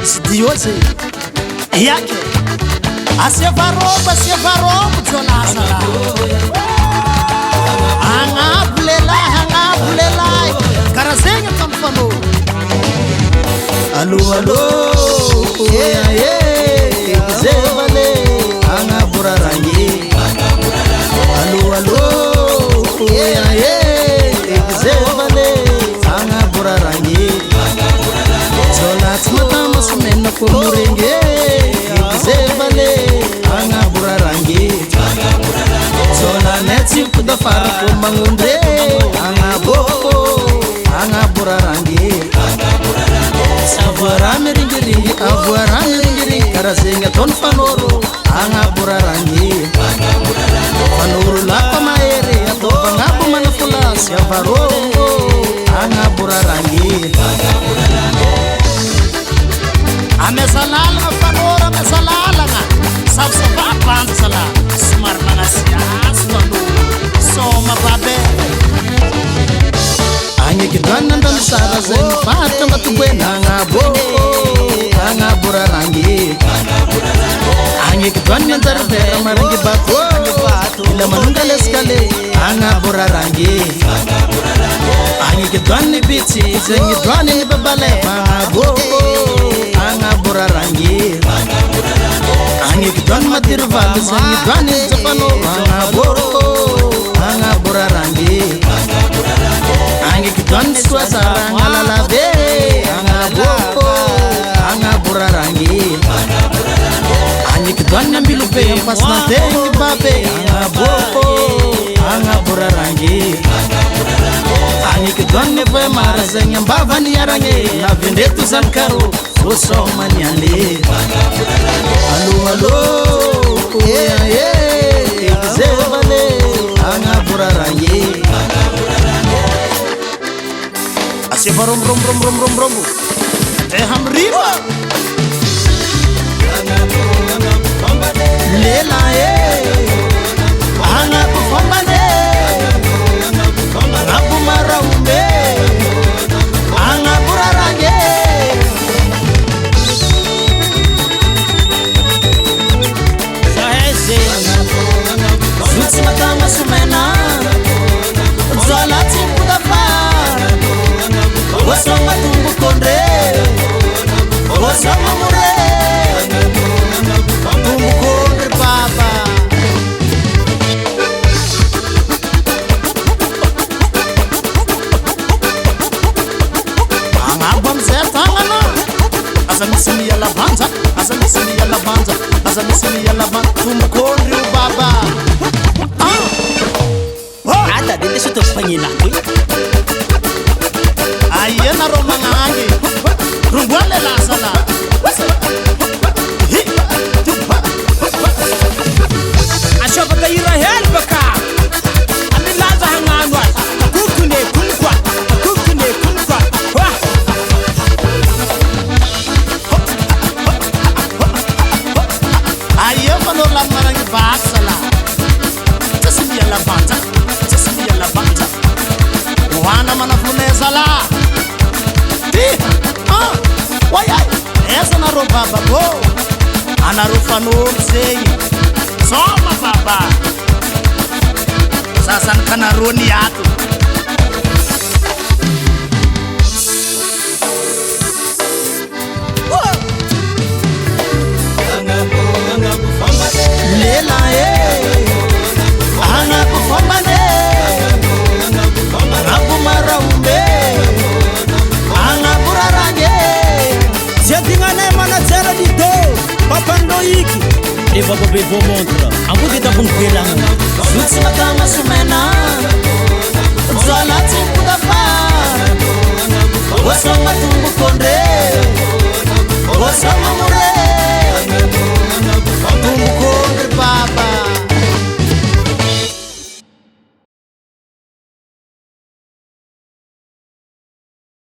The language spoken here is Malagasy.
Studio zay. Iake. Asiava rombo, asiava rombo jiolahy zalahy. Agnabo lehilahy, agnabo lehilahy. Karaha zegny ataon'ny fanoro. Allo allo eh eh zevale agnaborarange. Allo allo eh eh zevale agnaborarange. Jola tsy matamaso mena ko morenge zevale agnaborarange. Jola ne tsy mipodafara ko magnondre agnabo agnaborarange. Avoara miringiringy, avoara miringiringy, karaha zegny ataony fanoro agnaborarange. Fanoro lapa mahery, ataova agnabo manafolasy avaro agnaborarange. Ameza lalagna fanoro, ameza lalagna. Savasava banja zalahy, somary magnasiasy fanoro. Soma babe. Agny kidoanina andano sara zay mifaritra ambatoboena agnabo agnaborarange. Agny kidoanina anjary vera marangy bato ila manonga l'escalier agnaborarange. Agny kidoaniny bitsy zegny doaniny babalefa agnabo agnaborarange. Agny kidoany madiry valo zegny doaniny jafanoro agnabo agnaborarange. Agny kidoany soazara agnalalabe agnabo agnaborarange. Agny kidoany ambilobe ampasinantegny babe agnabo agnaborarange. Agny kidoany voemara zegny ambavany aragne navendreto zanakaro osomaniane. Allo allo eh eh zevale agnaborarange. Asiava rombo rombo rombo rombo rombo rombo. Andeha amiriva. Lela e agnabo fombane agnabo maraombe agnabo rarange. Zaheze. Zotsy matamaso mena jola tsy mipodafara osoma tombokondre osoma more tombokondre baba. Agnabo amizay tagnana. Aza misy miala vanja, aza misy miala vanja, aza misy miala vanja. Tombokondre io baba. Ah! Oh! Ata de te soto pangina ko. Aia nareo magnangy. Romboa le lasala. Hi! Tupa! Asovaka ira hel baka. Amilaza hagnano azy. Kukune kunkwa. Kukune kunkwa. Wah! Aia fanao lany maragny vasala. Tsisy miala vanja, tsisy miala vanja. Hoana manavonay zala. Ty! Ah! Oay ay! Aiza nareo baba bô? Anareo fanolo zegny. Soma baba. Zazanakanareo ny ato. Lela e agnabo fombane agnabo maraombe agnabo rarange. Ziadignanay manager Lido, Papandoiky. Rehefa babe vao montre, ambody tabony velagna. Zotsy matamaso mena jola tsy mipodafara osoma tombokondre.